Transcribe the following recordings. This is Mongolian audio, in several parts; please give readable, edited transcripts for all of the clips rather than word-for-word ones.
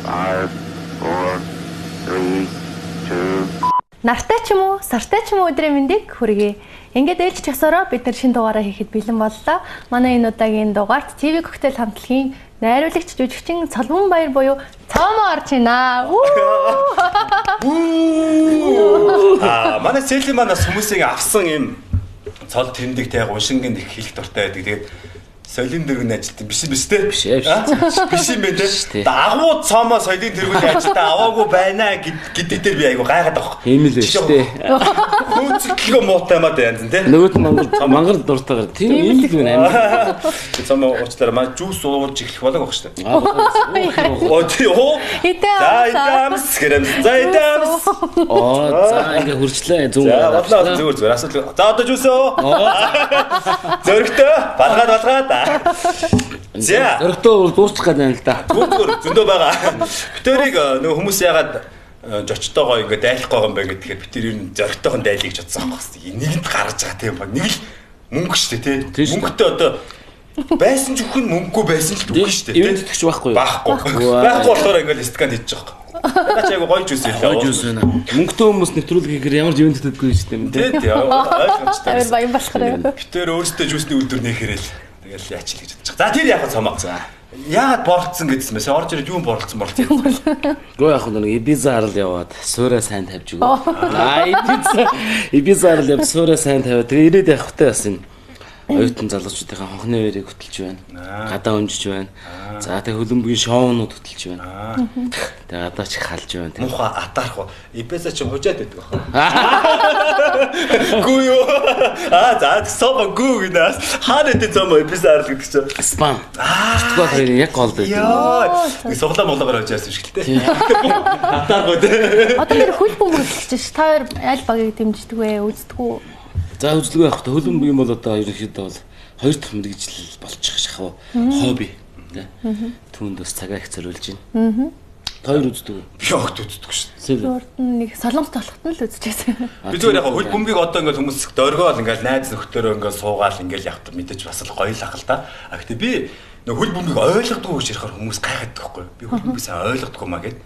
5, 4, 3, 2. Нартай ч юм уу, сартай ч юм уу өдрийн мэндийг хүргэе. Ингээд ээлж часаараа бид нар шинэ дугаараа хийхэд бэлэн боллоо. Манай энэ удаагийн дугаарт TV коктейл хамтлагийн найруулагч жүжигчин Цолбон Баяр буюу Цомо орж байна. Аа, манай Сели манаас хүмүүсийн авсан юм цол тэмдэг те гуншингийн их хэлэх дуртай байдаг. Тэгээд соёлын дэргэний ажилтан биш юм биш те? Биш ээ, биш. Биш юм бэ те? Дагуу цомо соёлын тэргүүний ажилтан аваагүй байна гэдэг дээр би айгу гайхаад байгаа. Ийм л биш те. Хөөцөлгөө муутай маа янз нь те. Нөгөөт нь мангар дуртайгаар тийм ийм л юм амин. Цомо уучлаарай маа жуус ууж эхлэх болоог баг шүү дээ. Оо тий оо. За идэмс гэрэмс. За идэмс. Оо за ингээ хурцлаа зүүн. За бодлоо зүгээр зүгээр асуудал. За одоо жуус оо. Зөрөгтэй балгаад балгаад. За. Зөрөгтэй дуусчих гээд байна л да. Зүгээр зөндөө байгаа. Битэрийг нөгөө хүмүүс ягаад жочтойгоо ингээ дайлах байгаа юм бэ гэхээр битэр ер нь зөрөгтэйхэн дайлыг ч бодсон байхгүй. Нэгэнд гарч байгаа тийм баг. Нэг л мөнгө шүү дээ тий. Мөнгөтэй одоо байсан ч үхэн мөнгөгүй байсан ч үхэн шүү дээ. Ивент тэтгэж байхгүй юу? Байхгүй. Байхгүй болохоор ингээл стакан хийж байгаа байхгүй. Наа чи айгу гоё жуус илээ. Гоё жуус байна. Мөнгөтэй хүмүүс нэвтрүүлэг хийхээр ямар ч ивент тэтгэдэггүй шүү дээ. Тий, тий. Ойлгомжтой. Амар баян болохоор. Битэр өөрөөсөө жуусны үйлдвэр нээхэрэл. Тэгэл яач л гэж бодчих. За тэр яг цомоо. За. Яагаад боролцсон гэдсэн бэ? Орж ирээд юу боролцсон боролцсон. Гөө яг нэг Ибиза арал яваад суураа сайн тавьж өгөө. Аа Ибиза арал яваад суураа сайн тавиад тэгээ ирээд явахтай бас энэ оюутан залуучуудынхаа хонхны хоёрыг хөтөлж байна. Гадаа өнжиж байна. За тэгээ хөлбөмбөгийн шоунууд хөтөлж байна. Тэгээ гадаа ч халж байна. Муухай атаарх уу. Ибиза чи хужаад байдаг баха. Гүү юу? Аа за цомо гүү гинэ. Хаана гэдэг цомо Ибиза арал гэдэг чинь. Спан. Португал хоёрын яг гол байдаг. Йоо. Нэг суглаа моглоогоор явж яасан юм шиг л тээ. Атаарх уу те. Одоо нэр хөлбөмбөг эхэлж ш. Та хоёр аль багийг дэмждэг вэ? Үздэг үү? За үзлэгүй явах та хөлбөмбөг юм бол одоо ерөнхийдөө бол хоёр дахь мэргэжил болчих шахав хобби тий. Түүнд бас цагаа их зориулж байна. Та хоёр үздэг үү? Би огт үздэг шүү. Урд нь нэг солонгос толгот нь л үзчихсэн. Би зүгээр яг хөлбөмбөгийг одоо ингээд хүмүүс дөргөөл ингээд найз нөхдөөрөө ингээд суугаал ингээд явах мэдээж бас л гоё л ах л та. А гэтээ би нэг хөлбөмбөгийг ойлгодгүй гэж ярихаар хүмүүс гайхаад байхгүй юу? Би хөлбөмбөгийг сайн ойлгодгүй маа гэд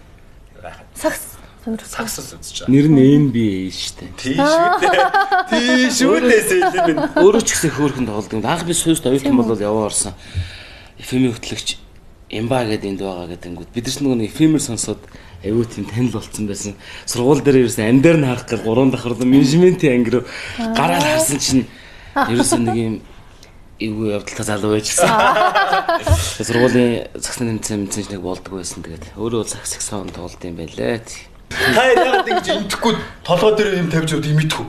гайхаад. Сагс сагсас үзэж байгаа. Нэр нь NBA шүү дээ. Тийм шүү дээ. Тийм шүү дээ сэлэм минь. Өөрөө ч гэсэн хөөрхөн тоглодог. Анх би сүйст оюутан болол яваа орсон. FM-ийн хөтлөгч Эмба гэдэг энд байгаа гэдэгнгүүд бид нар ч нөгөө FM-ээр сонсоод аюу тийм танил болцсон байсан. Сургууль дээр ерөөсөн амдаар нь харах гал 3 давхарлан менежментийн анги руу гараад харсан чинь ерөөсөн нэг юм эвгүй явдалтай залуу байжсэн. Сургуулийн цагсны тэмцээн мэнцэн ч нэг болдгоо байсан. Тэгээд өөрөө бол саксофон тоглолт юм байлээ. Та яагаад ингэж интэхгүй толгой дээр юм тавьж явд юм мэдхүү?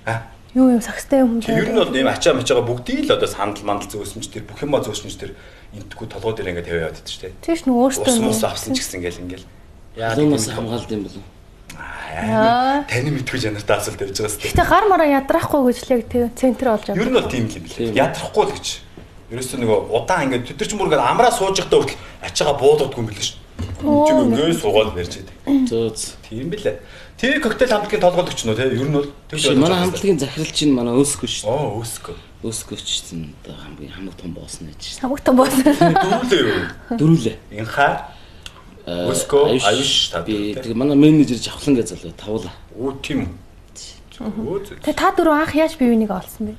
Аа? Юу юм сагстай юм бэ? Ер нь бол ийм ачаа мачаага бүгдийг л одоо сандал мандал зөөсөмж дээр бүх юмаа зөөсөмж дээр интэхгүй толгой дээр ингэ тавиад яваад идэв шүү дээ. Тийш нөө өөртөө ус мус авсан ч гэсэн ингээл ингээл. Яагаад бас хамгаалд юм болов? Аа. Таны мэдгүй чанартай асуулт тавьж байгаа сте. Гэтэ гар мараа ядрахгүй гэж л яг центр олж авдаг. Ер нь бол тийм л юм билээ. Ядрахгүй л гэж. Ерөөсөө нөгөө удаан ингээд тэд нар ч бүр ингээд амраа сууж явахдаа хүртэл ачаага буулгадгүй юм билээ шүү. Чиг ингээд суугаад барьж идэг. Зөө. Тийм билээ. Тэр коктейл хамтлагийн толгойлогч нөө те ер нь бол тэр манай хамтлагийн захирал чинь манай Өсгөө шүү дээ. Оо Өсгөө. Өсгөө чинь одоо хамгийн хамаг том босс нэж шүү. Хамаг том босс. Дөрвөлээ юу? Дөрвөлээ. Инхаа Өсгөө Аюш та. Тэгээ манай менежер Жавхлан гэж залуу тавла. Оо тийм үү. Тэгээ та дөрөв анх яаж бие биенийг олсон бэ?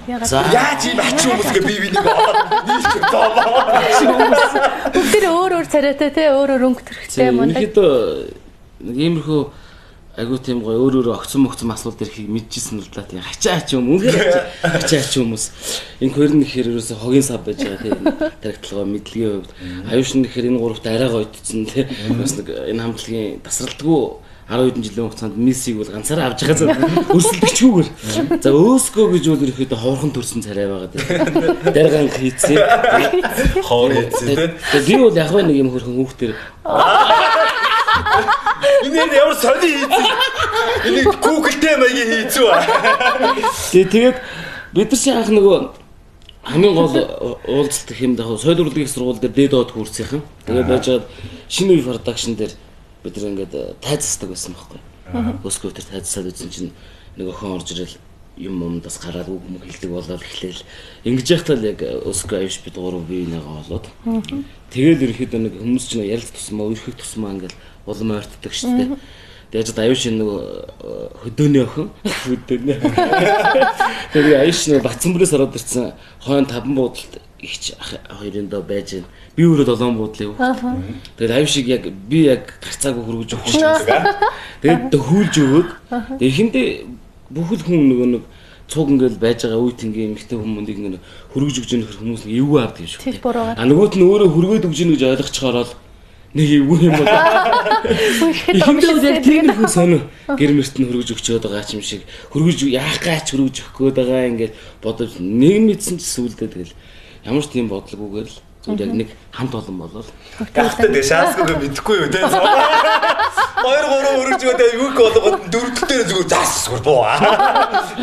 Ягаад яаж ийм ачин хүмүүс гэ бие биенийг олоод нийлж зоолоо. Бүгд өөр өөр царайтай те өөр өөр өнгө төрхтэй мундаг. Ерөнхийдөө нэг иймэрхүү айгуу тийм гоё өөр өөр огцон могцон асуулт ирэхийг мэдчихсэн л да. Тийм хачаа хач юм үнэхээр хачаа хач хүмүүс. Энэ хоёр нь ихээр ерөөсө хогийн сав байж байгаа тийм тархиталгаа мэдлэгийн хувьд. Аюуш нь ихээр энэ гуравт арай гоёдсон тийм бас нэг энэ хамтлагийн тасралтгүй 10 хэдэн жилийн хугацаанд Мессиг бол ганцаараа авч байгаа заа өрсөлдөгчгүүгээр. За Өсгөө гэж бол ерөөхдөө ховорхон төрсэн царай байгаа тийм. Даргаан хийцээ. Ховор хийцээ тийм. Тэгээ би бол яг нэг юм хөрхөн хүүхдэр Энэ ямар сони хийцээ. Энийг Google-тэй маягийн хийцүү. Тэгээд бид нар чинь анх нөгөө хамгийн гол уулзалт гэх юм даа соёл урлагийн сургууль дээр дээд од хүүрсийнхэн. Тэгээд байжгаад шинэ үе продакшн дээр бид нар ингээд тайзасдаг байсан байхгүй. Өсгөө тэр тайзасаад үзсэн чинь нэг охин орж ирэл юм юмдас гараад үг мөг хэлдэг болоод эхлээл ингэж яхад л яг өсгөө аюуш бид гурав бие бинийгаа олоод тэгэл ерөнхийдөө нэг хүмүүс чинь ярилцах тусмаа өрхөх тусмаа ингээл улам ойртдог шүү дээ. Тэгээд аюуш нөгөө хөдөөний охин хөдөөний. Тэгээд аюуш нөгөө Батсанбүрээс ороод ирсэн хойно 5 буудалд ихч хоёрын доо байж гин. Би өөрөө 7 буудлын хүүхэд. Тэгээд аюу шиг яг би яг гарцаагүй хөргөж өгч юм. Тэгээд хүүлж өгөөд эхэндээ бүхэл хүн нөгөө нэг цуг ингээл байж байгаа үе тэнгийн эмэгтэй хүмүүндийг ингээ хөргөж өгч нөхөр хүмүүс нэг эвгүй авдаг юм шиг. А нөгөөт нь өөрөө хөргөөд өгч гин гэж ойлгочихоор л нэг эвгүй юм бол. Эхэндээ бол яг тиймэрхүү сонио гэр мөрт нь хөргөж өгчөөд байгаа ч юм шиг хөргөж яах гаач хөргөж өгөх гээд байгаа ингээл бодож нэг мэдсэн ч сүулдэ тэгэл ямар ч тийм бодлоггүйгээр л зүгээр яг нэг хамт олон болол. Гахтай тэгээ шаансгүй мэдэхгүй юу те. 2 3 өргөж өгөөд юу болгоод дөрөвдөл дээр зүгээр заас зүгээр буу.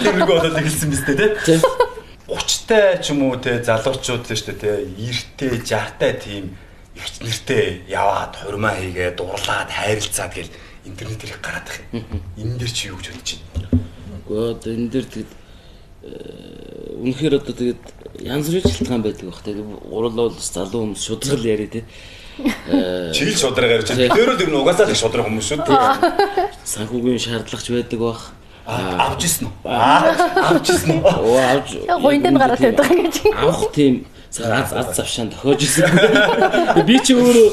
Тэрнэг болоод эхэлсэн биз дээ те. 30-тай ч юм уу те залуучууд л шүү дээ те 90-тэй 60-тай тийм ихч нэртэй яваад хурмаа хийгээ дурлаад хайрлцаад гэл интернет дээр их гараад их юм. Энэ дээр чи юу гэж бодож байна? Үгүй одоо энэ дээр тэгэд үнэхээр одоо тэгээд янз бүрийн шалтгаан байдаг бах. Тэгээд гурлаа бол залуу хүмүүс шудрал яриа те. Чийл шудраг ярьж байна. Тэр л ер нь угаасаа л их шудраг хүмүүс шүү дээ. Санхүүгийн шаардлагач байдаг бах. Авч ирсэн үү? Авч ирсэн үү? Оо авч. Гуйнд нь гараад байдаг гэж. Авах тийм аз аз завшаан тохиож ирсэн. Би чи өөрөө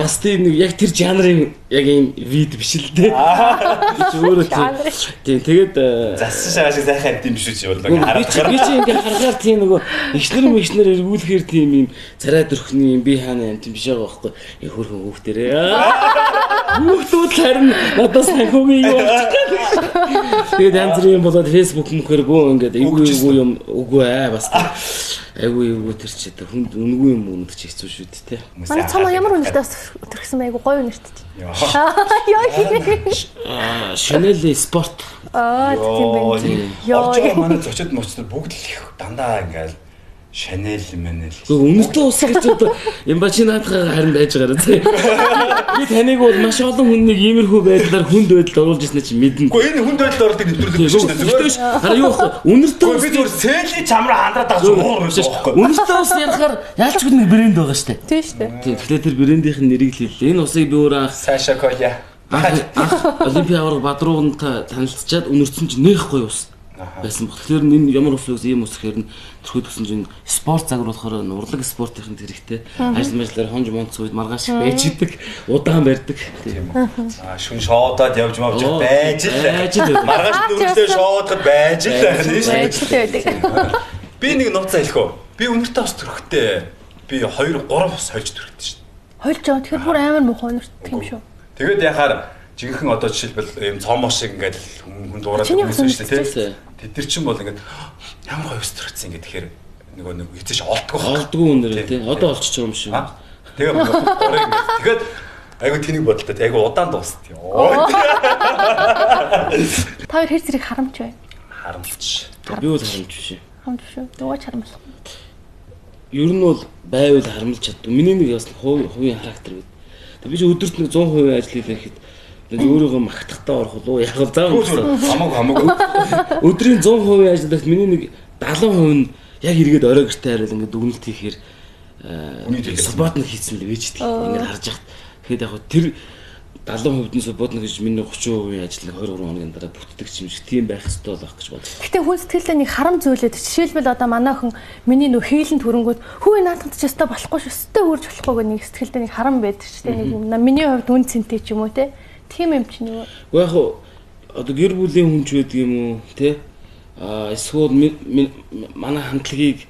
бас тийм нэг яг тэр жанрын яг ийм вид биш л дээ. Би чи өөрөө тийм тэгээд зассан шагаа шиг сайхан амт юм биш үү чи бодлоо. Би чи ингээ харахаар тийм нөгөө ихнэр михнэр эргүүлэхээр тийм юм царай дөрхний юм би хаана амт биш байгаа байхгүй. Их хөрхөн хүүхдэрээ. Хүүхдүүд л харин надаас санхүүгийн юу болчих гээд. Тэгээд янз бүрийн болоод Facebook мөхөр бөө ингээд эвгүй эвгүй юм үгүй аа бас айгүй эвгүй тэр чи хүнд үнгүй юм үнэт чи хэцүү шүү дээ те. Манай цомоо ямар үнэртэй бас төрхсөн айгүй гоё үнэртэй чи. Йоо. Chanel спорт. Аа тийм байна. Йоо. Манай зочид моцтой бүгд л их дандаа ингээл Chanel мэнэл. Үгүй үнэртэй ус гэж одоо юм ба чи наадхаа харин байж байгаараа зэ. Би таныг бол маш олон хүн нэг иймэрхүү байдлаар хүнд байдалд оруулж ирсэн чи мэднэ. Үгүй энэ хүнд байдалд оруулдаг нэвтрүүлэг биш шүү дээ. Зүгээр. Хараа юу вэ? Үнэртэй ус би зүгээр сэлий чамраа хандраад байгаа юм уу байхгүй. Үнэртэй ус ярихаар ялч нэг брэнд байгаа шүү дээ. Тийм шүү дээ. Тийм. Тэгэхээр тэр брендийнх нь нэрийг л хэллээ. Энэ усыг би өөрөө анх Саша Коля. Анх Олимпийн аварга Бадруунтай танилцчаад үнэрсэн чинь нэх гоё ус байсан баг. Тэгэхээр энэ ямар ус вэ гэсэн ийм ус гэхээр нь төрхөд гэсэн чинь спорт загвар болохоор урлаг спортын хэрэгтэй. Ажил мажлаар хонж монц үед маргааш их байж идэг, удаан барьдаг. Тийм үү. Аа шүн шоудаад явж мавж байж л. Маргааш дөрөвдөө шоудахад байж л байх нь шүү. Байж л байдаг. Би нэг нууцаа хэлэх үү. Би үнэртэй ус төрхтэй. Би 2 3 ус хольж төрхтэй шүү. Хольж аа. Тэгэхээр бүр амар муухай үнэртэй юм шүү. Тэгээд яхаар жинхэнэ одоо жишээлбэл ийм цомоо шиг ингээд хүн дуурайд хүмүүс шүү дээ тий. Тэд нар чинь бол ингээд ямар гоё ус төрчихсөн ингээд тэгэхээр нөгөө нэг эцэш олдгоо. Олдгоо үнэрээ тий. Одоо олчих юм шиг. Тэгээ гурыг ингээд тэгээд айгу тэнийг бодлоо тий. Айгу удаан дуусна тий. Та хоёр хэр зэрэг харамч бай? Харамч. Би бол харамч биш. Харамч биш үү? Дугаач харамлах. Ер нь бол байвал харамлж чаддаг. Миний нэг бас хувийн характер байд. Би чи өдөрт нэг 100% ажил хийлээ гэхэд өөрийгөө магтахтаа орох уу? Яг л заа хамаагүй хамаагүй. Өдрийн 100% ажиллагт миний нэг 70% нь яг эргээд орой гэртээ хариул ингээд дүгнэлт хийхээр субботник хийсэн л байж тал. Ингээд харж яхад тэгэхээр яг тэр 70% нь субботник гэж миний 30% ажил 2 3 хоногийн дараа бүтдэг юм шиг тийм байх ёстой байх гэж бодлоо. Гэтэ хүн сэтгэлдээ нэг харам зүйлээд жишээлбэл одоо манай охин миний нөх хийлэн төрөнгүүд хүү наадханд ч ёстой болохгүй шүү. Өстой хөрж болохгүй гэх нэг сэтгэлдээ нэг харам байдаг ч тийм нэг юм. Миний хувьд үн цэнтэй ч юм уу те. Тийм юм чинь юу? Уу яг одоо гэр бүлийн хүн ч байдаг юм уу те? Аа эсвэл манай хамтлагийг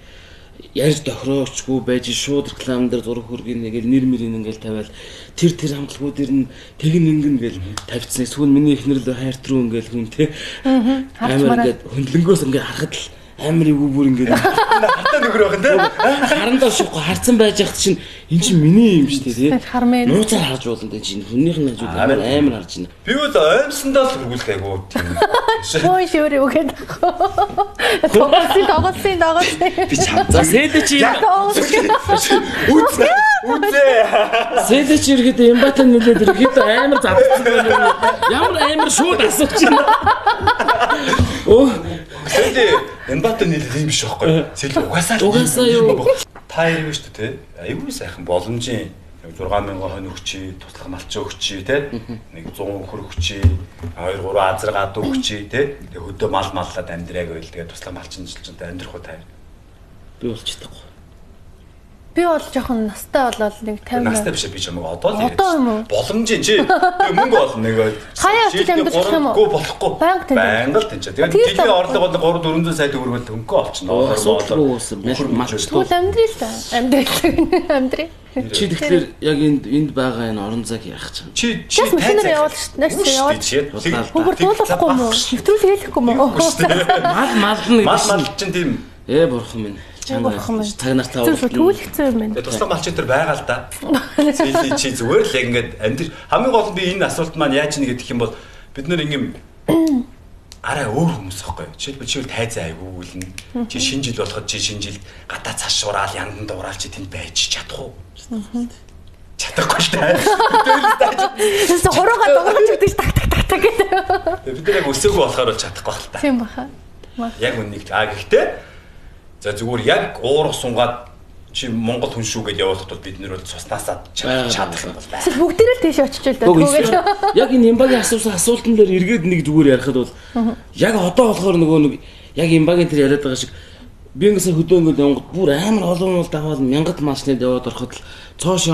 ярьж тохироочгүй байж шууд реклам дээр зураг хөргийн нэгэл нэр мөрийн ингээл тавиал тэр хамтлагууд дэр нь тэгин ингэн гэл тавьчихсан. Эсвэл миний эхнэр л хайрт руу ингээл хүн те. Амар ингээд хөндлөнгөөс ингээд харахад л амар эвгүй бүр ингээд хатаа нөхөр байх те. Харандаа шихгүй харцсан байж хат чинь эн чинь миний юм шүү дээ те. Нууцаар харж болно те чинь хүнийх нь хажууд амар амар харж байна. Би бол оймсондоо л хөргүүлэх айгуу тийм. Боо шивэр юу гэдэг. Тоглосон. Би чам. За сэдэ чи үзээ. Сэдэ чи ирэхэд Эмбата нэлээд ирэхэд амар задсан байна. Ямар амар шууд асууч байна. Өө Сэли Эмбате нийлэл юм биш байхгүй. Сэли угаасаа Угаасаа юу? Та ярив шүү дээ, тэ. Айгүй сайхан боломжийн 6000 хонь өгчий, туслах малчин өгчий, тэ. Нэг 100 өхөр өгчий, 2 3 азар гадуу өгчий, тэ. Тэгээ хөдөө мал маллаад амьдрааг байл. Тэгээ туслах малчин жилчэнтэй амьдрах уу та. Би болж чадахгүй. Би бол жоохон настай болол нэг 50 Настай биш би чамайг одоо л Одоо юм уу? Боломжийн чи. Тэгээ мөнгө олно нэг. Хаяа очиж амьдрах юм уу? Үгүй болохгүй. Байнга тэнцээ. Байнга л тэнцээ. Тэгээд Тэгээд дэлхийн орлого бол 3 400 сая төгрөг бол хөнгө олчихно. Асуудал руу уусан. Малч Тэгвэл амьдрий л та. Амьдрал. Амьдрий. Чи тэгэхээр яг энд байгаа энэ орон зайг яах чинь? Чи чи Бас машинаар явуул шүү дээ. Наач явуул. Хөгөр дуулахгүй юм уу? Нэвтрүүлэг хэлэхгүй юм уу? Мал мална Мал гэдэг мал чинь тийм Ээ бурхан минь. Чанга Бурхан минь. цаг нартаа Зүг шүү түүлэгцэн юм байна. Тэгээ туслах малчин тэр байгаа л да. Зэли чи зүгээр л яг ингээд амьдр хамгийн гол нь би энэ асуулт маань яаж ийн гэдэг юм бол бид нэр ингээм арай өөр хүмүүс байхгүй юу? Жишээлбэл чи бол тайзан айгүй үлнэ. Чи шинэ жил болоход чи шинэ жилд гадаа цаш шураал яндан дураал чи тэнд байж чадах уу? Чадахгүй шүү дээ. Тэс хурууга дуурайж өгдөг ш так так так так гэдэг. Бид нар яг өсөөгүй болохоор бол чадахгүй байх л та. Тийм баха. Яг үннийг. А гэхдээ за зүгээр яг уурах сунгаад чи Монгол хүн шүү гэдээ явуулахад бол бид нэр бол цуснаасаа чадах юм бол байна. Эсвэл бүгдээрээ л тийш очиж л да. Түүгээл. Яг энэ Эмбагийн асуусан асуултан дээр эргээд нэг зүгээр ярихад бол яг одоо болохоор нөгөө нэг яг Эмбагийн тэр яриад байгаа шиг би ингэсэн хөдөө ингээд явангууд бүр амар олон мал даваад мянгат машинад яваад ороход л цоош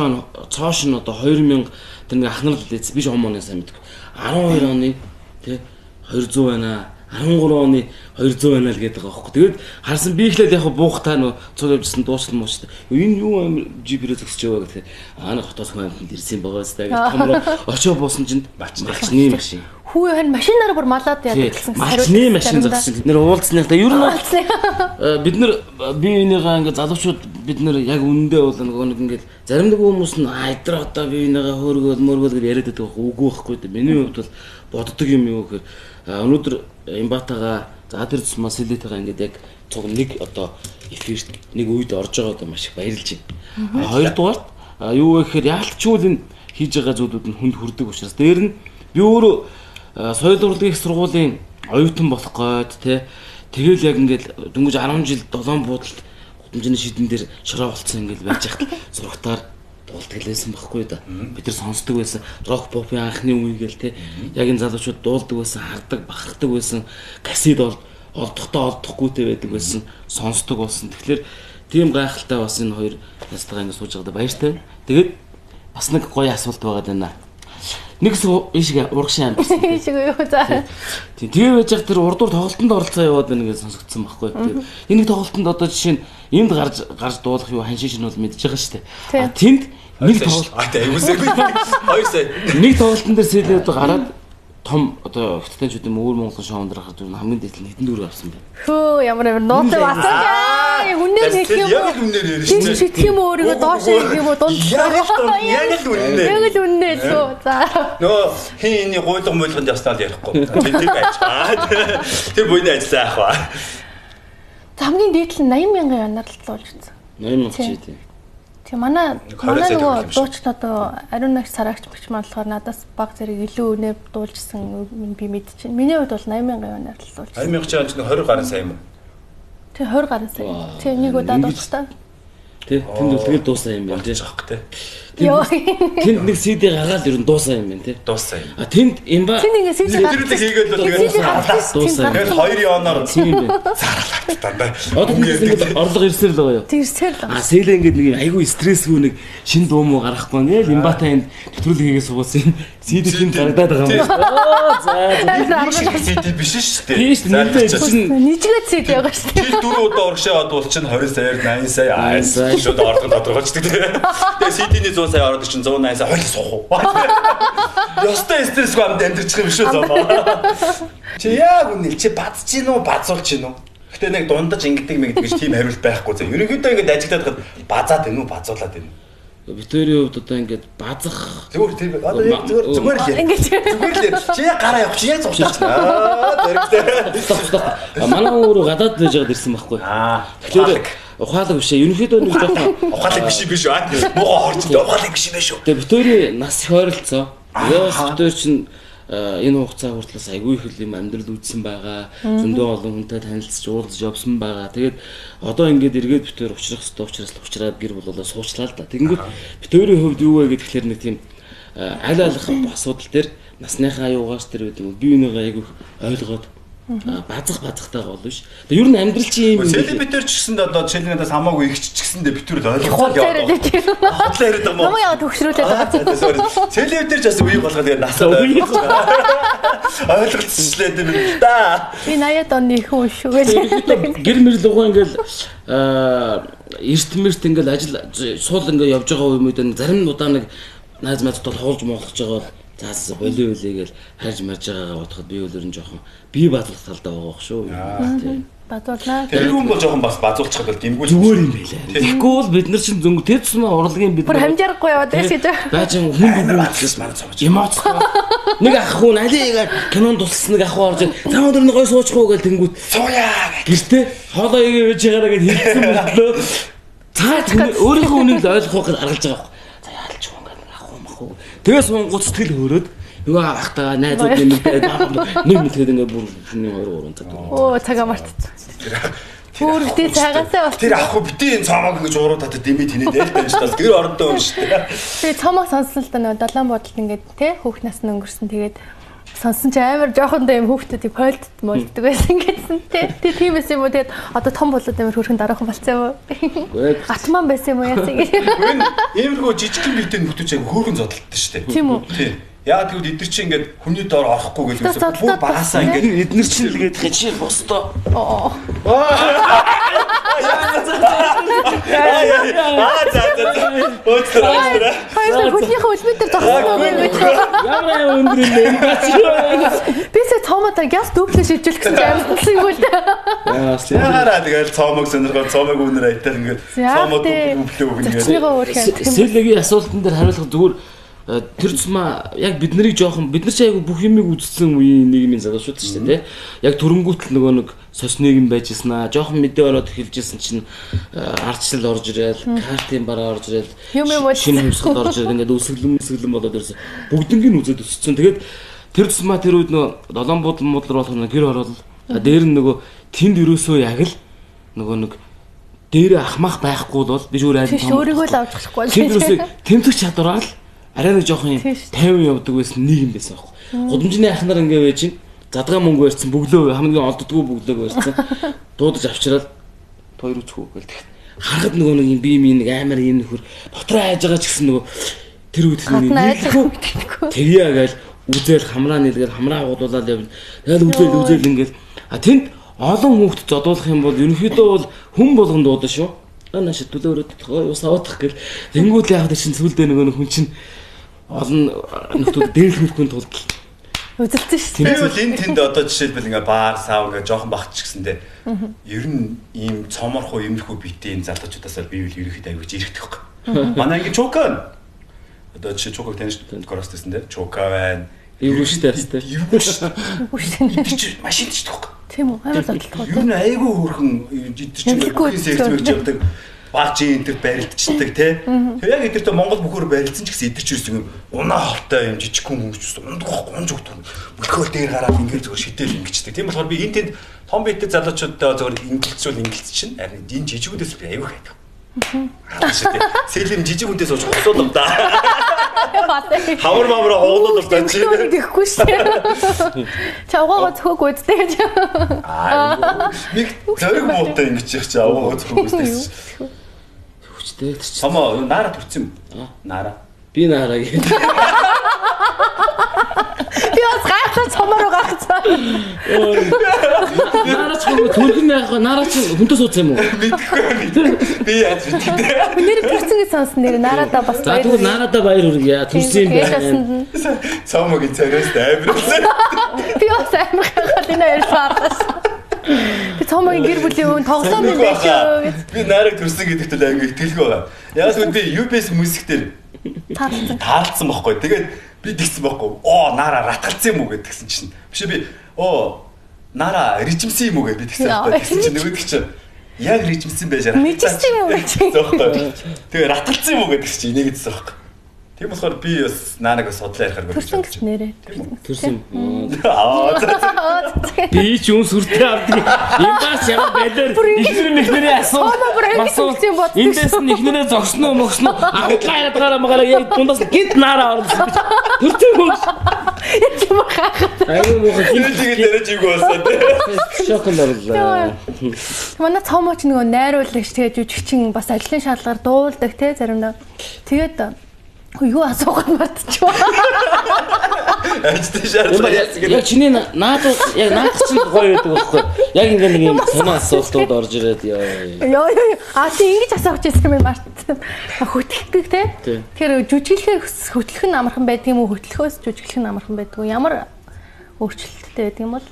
цоош нь одоо 2000 тэр нэг ахнар л лээц биш омооны сайн мэдгүй 12 оны тий 200 байна 13 оны 200 байна л гэдэг байгаа байхгүй. Тэгээд харсан би эхлээд яг буухтаа нөө цуг явжсэн дуусал мууштай. Энэ юу амир жипэрээ зөксөж яваа гэхлээр аа нэг хотоос хүн амьтанд ирсэн байгаа сте гэж томроо очоо буусан чинь малчны машин. Хүү харин машинаар бүр малаад яадаг гэсэн. Малчны машин зогссон. Бид нэр уулзсныхаа ер нь бол бид нар бие биенийгаа ингээд залуучууд бид нар яг үнэндээ бол нөгөө нэг ингээд зарим нэг хүмүүс нь айдар одоо бие биенийгаа хөөргөөл мөргөөл гэж яриад байдаг байхгүй үгүй байхгүй. Миний хувьд бол боддог юм юу гэхээр өнөөдөр Эмбатагаа за тэр тусмаа Селитагаа ингээд яг цуг нэг одоо эфирт нэг үед орж байгаа одоо маш их баярлж байна. Хоёрдугаарт юу вэ гэхээр яалтчгүй энэ хийж байгаа зүйлүүд нь хүнд хүрдэг учраас дээр нь би өөрөө соёл урлагийн их сургуулийн оюутан болох гээд те тэгэл яг ингээд дөнгөж 10 жил 7 буудалд гудамжны шидэн дээр шороо болцсон ингээд байж хат зурагтаар дуулдаг л байсан байхгүй да. Бид нар сонсдог байсан. Рок попын анхны үе гээл те. Яг энэ залуучууд дуулдаг байсан, хардаг, бахархдаг байсан. Кассет олдохдоо олдохгүйтэй байдаг байсан, сонсдог болсон. Тэгэхээр тийм гайхалтай бас энэ хоёр настайгаа ингэ сууж байгаадаа баяртай. Тэгээд бас нэг гоё асуулт байгаад байна. Нэг шиг урагшин амьдсан. Шиг юу за. Тийм тэгээ байж ах тэр урдуур тоглолтод оролцоо яваад байна гэж сонсогдсон байхгүй. Тэгээд энэ нэг тоглолтод одоо жишээ нь энд гарч дуулах юу ханшин шин бол мэдж байгаа шүү дээ. А тэнд нэг тоглолт айгуусаагүй 2 сая. Нэг тоглолтын дээр сэлээд гараад том одоо хятадчууд юм өөр Монголын шоунд дээр гарч хамгийн дээд нь хэдэн дүүрэг авсан бэ? Хөө ямар амар нуутай асууж. Үнээр хэлэх юм уу? Яг л үнээр ярина шүү дээ. Шидэх юм уу өөрийгөө доош ирэх юм уу дунд. Яг л үнээр. Яг л үнээр лөө. За. Нөгөө хин энэний гуйлга муйлганд явснаа л ярихгүй. Тэр байж. Тэр буйны ажил яах вэ? За хамгийн дээд нь 80 мянган янаар л дуулж ирсэн. 80 мянга чи тийм. Тийм манай нөгөө дуучид одоо ариун нагч сараагч багч маань болохоор надаас баг зэрэг илүү үнээр дуулжсэн юм би мэдчихэв. Миний хувьд бол 80 мянган янаар л дуулжсэн. 80 мянга чи 20 гаруй сая юм уу? Тий 20 гаруй сая. Тий нэг удаа дуулчихсан. Тий тэнд бол тэгэл дуусан юм байна тий. Аахгүй тий. Тэнд нэг CD гаргаад ер нь дуусан юм байна тий. Дуусан юм. А тэнд имба Тэнд ингээ CD гаргаад хийгээл бол тэгээд дуусан. Тэгээд 2 оноор тийм юм байна. Заралаа дандаа. Одоо ингээд орлого ирсээр л байгаа юу? Ирсээр л. А сэлээ ингээд нэг айгүй стрессгүй нэг шин дуу муу гаргахгүй ингээл имбата энд нэвтрүүлэг хийгээ суусан юм. CD тэнд гаргадаад байгаа юм. Аа за за. CD биш шүү дээ. Тийм шүү дээ. Нийжгээд CD байгаа шүү дээ. Жил 4 удаа урагшаа одвол чинь 20 саяар 80 сая 80 шууд орлого тодорхойлцдог тийм. Тэгээ CD-ний 100 сая ороод чинь 180 сая хойлоо суух уу? Ёстой стрессгүй амд амьдэрчих юм шүү зоо. Чи яг үнэ чи бадж гин үү базуулж гин үү? Гэтэ нэг дундаж ингэдэг мэгдэг гэж тийм хариулт байхгүй заа. Ерөнхийдөө ингэж ажиглаад хад базаад байна уу базуулаад байна уу? Битэрийн хувьд одоо ингээд базах зүгээр тийм одоо яг зүгээр зүгээр л ингэж зүгээр л чи яг гараа явах чи яг зугтаач аа зэрэгтэй. Манай өөрөө гадаад байж байгаад ирсэн байхгүй. Аа тэгэхээр ухаалаг биш ээ. Ерөнхийдөө нэг жоохон ухаалаг биш биш үү? Муухай хорч ухаалаг биш юм байна шүү. Тэгээ битэрийн нас их ойролцоо. Тэгээ бас битэр чинь энэ хугацаа хүртэл айгүй их юм амьдрал үзсэн байгаа. Зөндөө олон хүнтэй танилцж уулзж явсан байгаа. Тэгээд одоо ингээд эргээд бид хоёр учрах ёстой учраас л учраад гэр бүл болоо суучлаа л да. Тэгэнгүүт бид хоёрын хувьд юу вэ гэхээр нэг тийм аль алих асуудал дээр насныхаа юугаас тэр байдаг юм. Бие бинийгаа айгүй ойлгоод базах базахтай гол биш. Тэгээ ер нь амьдрал чи юм. Селебритер ч гэсэнд одоо жишээлбэл надаас хамаагүй их ч гэсэндээ бид түр л ойлгоцоо яваад. Худлаа яриад байгаа юм уу? Намайг яагаад төгшрүүлээд байгаа юм? Селебритер ч бас үеийг болгоод тэгээд насаад ойлголцчлээ юм л да. Би 80-ад оны их хүн шүү гэж. Гэр мэрл угаан ингээл эрт мэрт ингээл ажил суул ингээл явж байгаа юмуд зарим удаа нэг найз майзтай тоглож моглож байгаа бол заас болио болио гээл харж марж байгаагаа бодоход би бол ер нь жоохон бие базуулах талдаа байгаа бох шүү. Тийм. Базуулнаа. Тэр хүн бол жоохон бас базуулчихад бол гимгүүл зүгээр юм байлаа. Тэгэхгүй бол бид нар чинь зөнгө тэр тусмаа урлагийн бид нар хамжаарахгүй яваад байсан гэж. Байж хүн бүгээс манай цомж. Эмоцтой. Нэг ах хүн алигаа кинонд тусалсан нэг ах орж зам өдөр нэг гой суучих уу гэл тэнгүүт сууяа гэртээ хоолоо игээ байж байгаараа гэд хэлсэн мөртлөө цаад өөрийнхөө үнийг л ойлгох гэж аргалж байгаа. Тэгээ суунгууд сэтгэл хөөрөөд нөгөө ахтайгаа найзууд нэмэгдээд нэг мэдгээд ингээ бүр шөнийн 2 3 цаг. Оо цагаа мартчихсан. Бүр битээ цагаасаа бол. Тэр ах уу битээ энэ цомог ингэж уруу татад дэмий тэнээд ял байж тал гэр орондоо юм шүү дээ. Тэгээ цомог сонсон л да нөгөө долоон бодолд ингээд те хүүхд нас нь өнгөрсөн тэгээд сонсон чи амар жоохондоо юм хүүхдүүдийг пойлдд молддог байсан гэсэн те. Тэг тийм байсан юм уу? Тэгээд одоо том болоод амар хөөрхөн дараахан болцсон юм уу? Атман байсан юм уу яасан гэж. Иймэрхүү жижигхэн биетэй нөхдүүд чинь хөөрхөн зодтолтой шүү дээ. Тийм үү? Тийм. Яг тэгвэл эдгээр чинь ингээд хүний доор орохгүй гэж үзсэн. Бүр багасаа ингээд эднэр чинь л гээд чи бусдоо. Аа. Аа за за. Өөцлөө. Хоёр хөлнийхөө үлмэн дээр зогссон уу гэж. Ямар амар өндөр юм бэ? Би сая цоомоо гяс дүүплээ шивжүүлэх гэсэн чинь амжилтсан юм л да. Яараа тэгэл цоомог сонирхоод цоомог үнэр айтаа ингээд цоомоо дүүплээ өгнө гэдэг. Зочныгоо өөр хэн. Сэлэгийн асуултан дээр хариулах зүгээр тэр тусмаа яг бид нарыг жоохон бид нар чи айгу бүх юмыг үзсэн үеийн нийгмийн залуучууд шүү дээ тий. Яг төрөнгүүтэл нөгөө нэг сос нийгэм байж ирсэн аа. Жоохон мэдээ ороод эхэлжсэн чинь ардчлал орж ирээл, картын бараа орж ирээл, шинэ хувьсгал орж ирээл ингээд өсөглөн өсөглөн болоод ирсэн. Бүгднийг нь үзээд өссөн. Тэгээд тэр тусмаа тэр үед нөгөө долоон буудлын муудлар болох нэг гэр орол дээр нь нөгөө тэнд ерөөсөө яг л нөгөө нэг дээр ахмах байхгүй бол би өөр айл өөрийгөө л авч болохгүй. Тэнд ерөөсөө тэмцэх чадвараа л арай нэг жоохон юм 50 явдаг байсан нэг юм байсан аахгүй. Гудамжны ах нар ингээ байж чинь задгаа мөнгө барьсан бөглөө хамгийн олддгоо бөглөөг барьсан. Дуудаж авчираад хоёр үцхүү гэл тэгт. Харахад нөгөө нэг юм би минь нэг амар юм нөхөр дотроо айж байгаа ч гэсэн нөгөө тэр үед нэг тэгье гээл үзэл хамраа нийлгээл хамраа агуулаад явна. Тэгэл үзэл үзэл ингээл а тэнд олон хүүхд зодуулах юм бол ерөнхийдөө бол хүн болгон дуудана шүү. Нааш төлөө өрөөд ус аваадах гэл тэнгуут яагаад чинь сүулдэ нөгөө хүн чинь олон нөхдүүд дээрлэхгүй тулд үзэлцэн шүү дээ. Би бол энэ тэнд одоо жишээлбэл ингээ баар сав ингээ жоохон багч гэсэндээ ер нь ийм цоморхоо иймэрхүү биетэй ийм залуучуудаас би бол ерөнхийдөө аягүй жирэгдэх байхгүй. Манай ингээ Чука байна. Одоо жишээ Чукаг таних шүү дээ. Кросс гэсэн дээ. Чука байна. Эвгүй шүү дээ. Эвгүй шүү. Эвгүй шүү. Тэр чинь машин ч байхгүй. Тийм үү? Амар зодтолтой. Ер нь аягүй хөөрхөн эдгээр чинь секс мэгч явдаг. Баг жин энэ төр барилдчихдаг тий. Тэгээ яг эдгэртээ Монгол бүхөр барилдсан ч гэсэн эдгэр ч юм унаа холтой юм жижигхэн хүмүүс ч ундах гонж өгдөг. Мөлхөөл дээр гараад ингээд зөвхөн шидээл ингэчдэг. Тийм болохоор би энэ тэнд том биетэй залуучуудаа зөвхөн ингэлцүүл ингэлц чинь харин энэ жижигүүдээс би аягүй хайдаг. Сэлэм жижиг хүнтэй сууж хуцуулав да. Хавар мавраа хуулуулав да чи. Тэгэхгүй шүү дээ. Чи авгаагаа цөхөөгүй үстэй гэж. Аа нэг зориг муутай ингэж их чи авгаагаа цөхөөгүй үстэй. Хүчтэй тэр чинь. Сомоо наара төрсөн юм. Наара. Би наара гэдэг. Би бас гайхлаа цомоор гайхсан. Наара ч хөө төрхөн яах вэ? Наара чи хүнтэй суусан юм уу? Мэдхгүй. Би яаж мэддэг. Нэр төрсөн гэж сонсон нэр нараадаа бас баяр. За тэгвэл нараадаа баяр хүргье. Төрсөн юм байна. Цомогийн цараас амар. Би бас амар гайхаад энэ хоёр харлаа. Би цомогийн гэр бүлийн өн тоглоом юм байх шүү гэж. Би нараг төрсөн гэдэгт л аягүй итгэлгүй байгаа. Яг л би UBS Music дээр таарлцсан байхгүй. Тэгээд би тэгсэн байхгүй. Оо нараа ратгалцсан юм уу гэдгсэн чинь. Биш би оо нараа рижимсэн юм уу гэж би тэгсэн байхгүй. Тэгсэн чинь нөгөөдөг чинь яг рижимсэн байж ратгалцсан юм уу гэж. Байхгүй. Тэгээ ратгалцсан юм уу гэдгсэн чинь энийг гэсэн байхгүй. Тийм болохоор би бас наанаг судлаа ярихаар Төрсөн гэсэн нэрээ. Төрсөн. Аа. Би ч юм сүртэй авдаг. Юм бас ямар байлаар ихнэр мэхнэрээ асуу. Эндээс нь ихнэрээ зогсно уу мөгснө үү? Аудлаа яриад гараа магараа яг дундаас гинт наараа орлоо. Төрсөн юм. Яг юм хаахад. Аюу муухай гинт яриад юу болсон те. Шоконд орлоо. Манай цомооч нөгөө найруулагч тэгээ жүжигчин бас ажлын шаардлагаар дуулдаг те заримдаа. Тэгээд юу асуухад мартчихваа. Ажлын шаардлага яасан гэдэг. Яг чиний наад яг наад чинь гоё байдаг байхгүй. Яг ингээ нэг юм сонин асуултууд орж ирээд ёо. Ёо ёо. А тий ингэж асуух гэсэн юм мартсан. Хөтлөхдөг те. Тэгэхээр жүжиглэхээр хөтлөх нь амархан байдаг юм уу? Хөтлөхөөс жүжиглэх нь амархан байдаг уу? Ямар өөрчлөлттэй байдаг юм бол?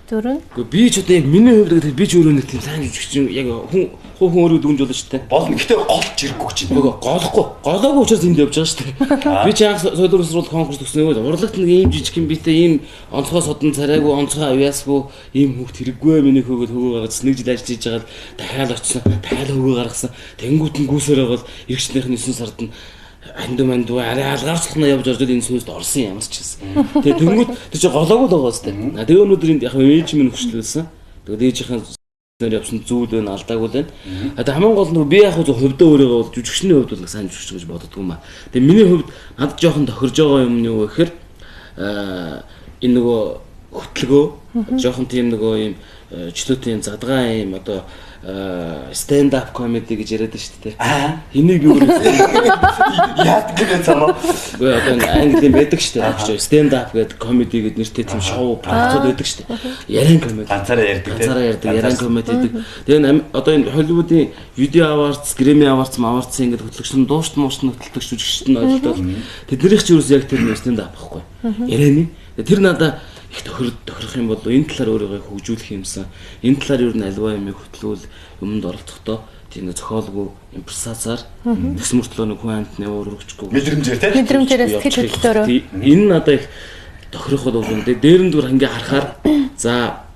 Зөрөн. Гэхдээ би ч одоо яг миний хувьд гэдэг би ч өөрөө нэг тийм сайн жүжигчин яг хүн хүн өөрөө дүнж болно шүү дээ. Болно. Гэтэ голж ирэхгүй чинь. Нөгөө голохгүй. Голоогүй учраас энд явж байгаа шүү дээ. Би ч анх солиор сургууль конкурс төгснөө. Урлагт нэг ийм жижиг юм битэй ийм онцгой содон царайгүй, онцгой авьяасгүй ийм хүүхд хэрэггүй миний хөөгөл хөгөө гаргаж нэг жил ажиллаж хийж байгаа л дахиад очсон. Дахиад хөгөө гаргасан. Тэнгүүт нь гүйсээр байгаа бол иргэжнийх нь 9 сард нь анду мандуу арай алгаарчлахна явж орж энэ сүйст орсон ямар ч гэсэн. Тэгээ тэнгүүт тэр чинь голоогүй л байгаа сте. Тэгээ өнөөдөр энд яг ээж минь хүчлүүлсэн. Тэгээд ээжийнхэн нэр явсан зүйл байна, алдаагүй л байна. А тэгээ хамгийн гол нь би яг зөв хувьдаа өөрийгөө бол жүжигчний хувьд бол сайн жүжигч гэж боддгоо юм а. Тэгээ миний хувьд надад жоохон тохирж байгаа юм нь юу гэхээр энэ нөгөө хөтлөгөө жоохон тийм нөгөө юм чөлөөтэй юм задгаа юм одоо stand up comedy гэж яриад шүү дээ. Энийг би өөрөө яад гэдэг цамаа. Үгүй одоо английн байдаг шүү дээ. Stand up гэдэг comedy гэдэг нэртэй тийм шоу продуктууд байдаг шүү дээ. Яриан comedy. Ганцаараа ярьдаг тийм. Ганцаараа ярьдаг, яриан comedy гэдэг. Тэгээ одоо энэ Hollywood-ийн Video Awards, Grammy Awards, Awards ингээд хөтлөгч нь дуушт муушт нь хөтлөгч жүжигчд нь ойлтол. Тэднэрийнх ч ерөөс яг тэр stand up байхгүй. Ярианы. Тэр надаа их тохирох юм бол энэ талаар өөрийгөө хөгжүүлэх юмсан. Энэ талаар ер нь альва юмыг хөтлөвөл юмд оролцохдоо тийм нэг зохиолгүй импресацаар төс мөртлөө нэг хүн амьтны уур өргөжгүй мэдрэмжээр тийм мэдрэмжээр сэтгэл хөдлөлөөрөө энэ надаа их тохирох бол юм. Тэгээ дээр нь зүгээр ингээ харахаар за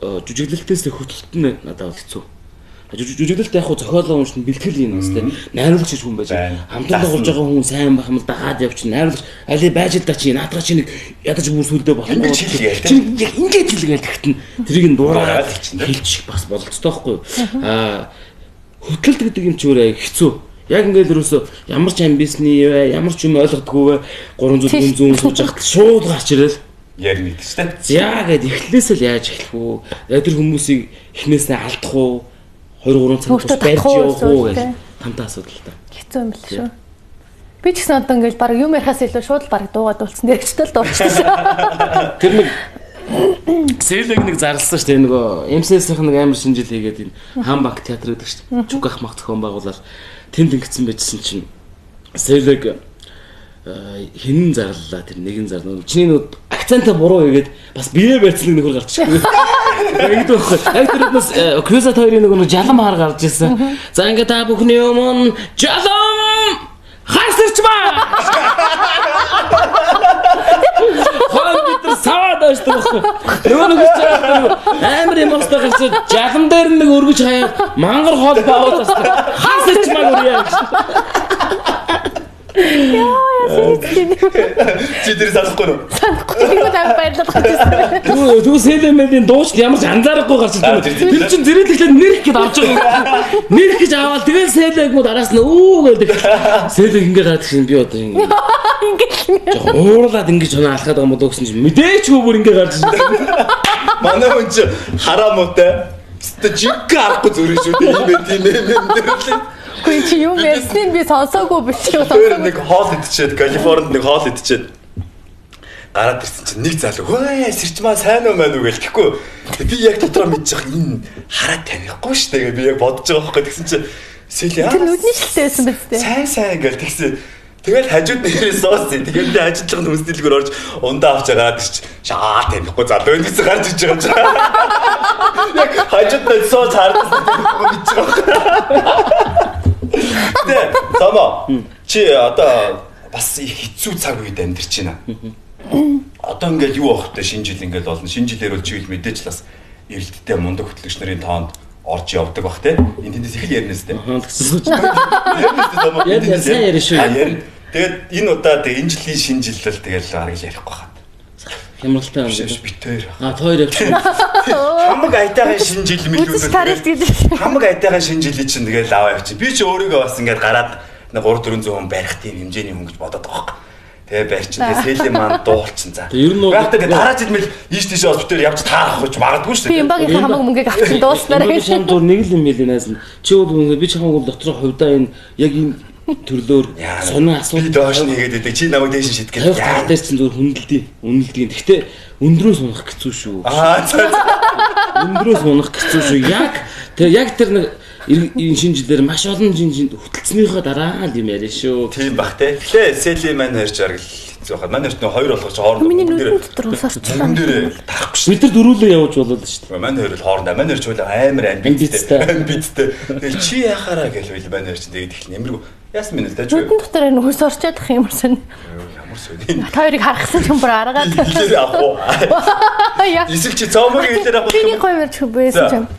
жүжиглэлтээс хөтлөлт нь надад бол хэцүү. Жүжиглэлт яг хуу зохиолоо уншин бэлтгэл юм бас тийм найруулагч гэж хүн байж хамтран тоглож байгаа хүн сайн байх юм бол дагаад явчих найруулагч аль байж л да чи наадгаа чи нэг ядаж бүр сүлдээ болох чи яг ингээд хэлгээл тэгтэн тэрийг нь дуурайгаад хэлчих бас бололцтой байхгүй юу. Аа хөтлөлт гэдэг юм чи өөрөө хэцүү. Яг ингээд ерөөсөө ямар ч амбисны вэ ямар ч юм ойлгодгүй вэ 300 400 сууж хахад шууд гарч ирэл ярина гэдэг чинь за гэд эхлээс л яаж эхлэх үү тэр хүмүүсийг эхнээсээ алдах уу 2-3 цаг тус барьж явах уу гэж хамтаа асуудал та. Хэцүү юм бэл шүү. Би ч гэсэн одоо ингээл баг юм ярихаас илүү шууд л баг дуугаад дуулсан дээр ч л дуулчихсан. Тэр нэг Сэлэг нэг зарласан шүү дээ нөгөө MCS-ийн нэг амар шинжил хийгээд энэ Хамбанк театр гэдэг шүү дээ. Чүг ах мах зохион байгуулаад тэнд ингэсэн байжсэн чинь Сэлэг хинэн зарлаа тэр нэгэн зарлаа. Чиний нөгөө акцентаа буруу хийгээд бас бие барьцлаг нөхөр гарчихгүй. Ингэдэг байхгүй. Яг тэр бас Крюсат хоёрын нөгөө жалам хар гарч ирсэн. За ингээ та бүхний өмнө жалам хасарчмаа. Хон бид нар саваад байж байгаа байхгүй. Нөгөө нэг амар эмоцтой гарч жалам дээр нэг өргөж хаяад мангар хоол баавал бас хасарчмаа гүрья гэж. Яа, чи тэр санахгүй юу? Санахгүй. Тэр нь баярлал гарч ирсэн. Тэгвэл сэлэмэдийн дуучид ямар ч анзаарахгүй гарч ирсэн. Тэр чинь зэрэглэхлээр нэрх гэж авч байгаа. Нэрх гэж аваад тэгэл сэлэг мод араас нь өө гэдэг. Сэлэг ингээ гараад ирсэн би одоо ингээ жоохон уурлаад ингэж оноо алхаад байгаа юм болоо гэсэн чинь мэдээч хөө бүр ингээ гарч ирсэн. Манай хүн чи хараа муутай. Өстө жинхэнэ аргагүй зүрх шүү дээ. Ийм ээ тийм ээ юм. Үгүй чи юм ярьсныг би сонсоогүй биш үү? Тэр нэг хоол идчихэд Калифорнид нэг хоол идчихэд гараад ирсэн чинь нэг залуу хөөе сэрчмаа сайн уу мэн үү гэл тэгэхгүй би яг дотроо мэдчих энэ хараа танихгүй шүү дээ гэж би яг бодож байгаа байхгүй тэгсэн чинь сэлээ тэр нүдний шилтэй байсан биз дээ сайн сайн гэл тэгсэн. Тэгэл хажууд нэрээ суусан. Тэгээд би хажуудлах нь хүнсдэлгөр орж ундаа авч гараад ирч шаа танихгүй залуу энэ гэсэн гарч иж байгаа юм чи. Яг хажууд нь сууж хардсан танихгүй мэдж байгаа. Тэ самаа чи одоо бас их хэцүү цаг үед амьдарч байна. Одоо ингээл юу авах вэ? Шинэ жил ингээл болно. Шинэ жилээр бол чивэл мэдээж л бас эрэлттэй мундаг хөтлөгч нарын тоонд орж явдаг бах те. Энэ тэндээс их л ярина сте. Тэгсэн. Ярина сайн ярина шүү. Ярина. Тэгээд энэ удаа тэг энэ жилийн шинэ жил л тэгэл бараг л ярихгүй хаад. Хямралтай юм. Биш бит хоёр. А та хоёр явчих. Хамаг айтайхан шинэ жил Үзэж тарилт мэлүүд. гэж. Хамаг айтайхан шинэ жилийн чинь тэгэл аваа явчих. Би чи өөрийгөө бас ингээд гараад нэг 3 400 хүн барих тийм хэмжээний хүн гэж бодоод байгаа байхгүй. Тэгээ барьчин. Тэгээ сэлээ маань дуулчин за. Тэгээ ер нь бол- Байхдаа тэгээ дараа жил мэл ийш тийшээ бас битээр явж таарах гэж магадгүй шүү Би дээ. Эмбагийн хамаг мөнгийг авчин дууснараа Эмбагийн гэж. шам зур нэг л юм хэлээ найз нь. Чи бол үнэ би чамайг бол дотроо хувьдаа энэ яг энэ төрлөөр Яа, сонин Би асуудал доош нь хийгээд байдаг. Чи намайг дээш нь шитгэл. тавих тал дээр чинь зүгээр хүндэлдэг. Үнэлдэг. Гэхдээ өндрөөс унах хэцүү шүү. Аа за. за. Өндрөөс унах хэцүү шүү. Яг тэр яг тэр нэг энэ шинэ жилээр маш олон шинэ жин хөтөлцснийхөө дараа л юм яриа шүү. Тийм бах те. Гэхдээ сэлээ маань хоёрч бараг л хэцүү хаа. Манай хоёрт нөө хоёр болохоор чи хоорондоо Миний мөнгөн нүдэн дээрээ- дотор ус орчлоо. мөнгөн дээрээ тарахгүй шүү. Бид нар дөрүүлээ явж болоод шүү дээ. Манай хоёр л хоорондоо манай хоёр ч үл амар амбицтай. Амбицтай. Амбицтай. Тэгэл чи яхаараа гэл үл манай хоёр чинь тэгээд эхэлнэ. Ямаргүй яасан минь л дэж. Нүдэн дотор энэ ус орчоод ах юм сан. Ямар сони. Та хоёрыг харахсан юм бүр аргаад. Хэлээр авах уу? Яа. Эсвэл чи цоомогийн хэлээр авах Би нэг юм. гоё ярьж байсан За. чинь.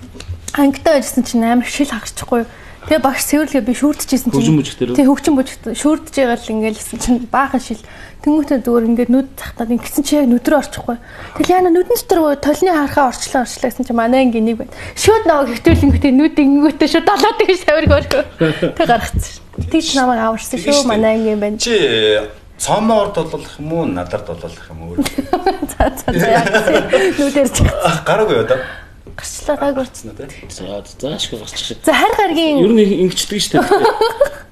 Ангитай байжсэн чинь амар шил хагарчихгүй. Тэгээ багш цэвэрлэгээ би шүүрдчихсэн чинь. Хөгжин бүжигтэр үү? Тэг хөгжин бүжигт шүүрдэж байгаа л ингээл чинь баахан шил. Тэнгүүтээ зүгээр ингээд нүд цахтаад ингэсэн чи яг нүд рүү орчихгүй. Тэгэл яана нүдэн дотор толны харахаа орчлоо орчлоо гэсэн чи манай ангийн нэг байна. Шууд наваг хэвтүүлэнгүүтээ нүд ингэнгүүтээ шууд далаад тэгж тавирг өрхөө. Тэг гаргацсан. Тэгж намайг аварсан шүү манай ангийн байна. Чи цоомоор дулуулах юм уу, надар дулуулах юм уу? За за за яа. Нүдээр ч Гараагүй юу одоо? гарчлаа гайг урцсан. За заашгүй гарчих шиг. За харь гаргийн Ер нь ингэчдэг шүү дээ.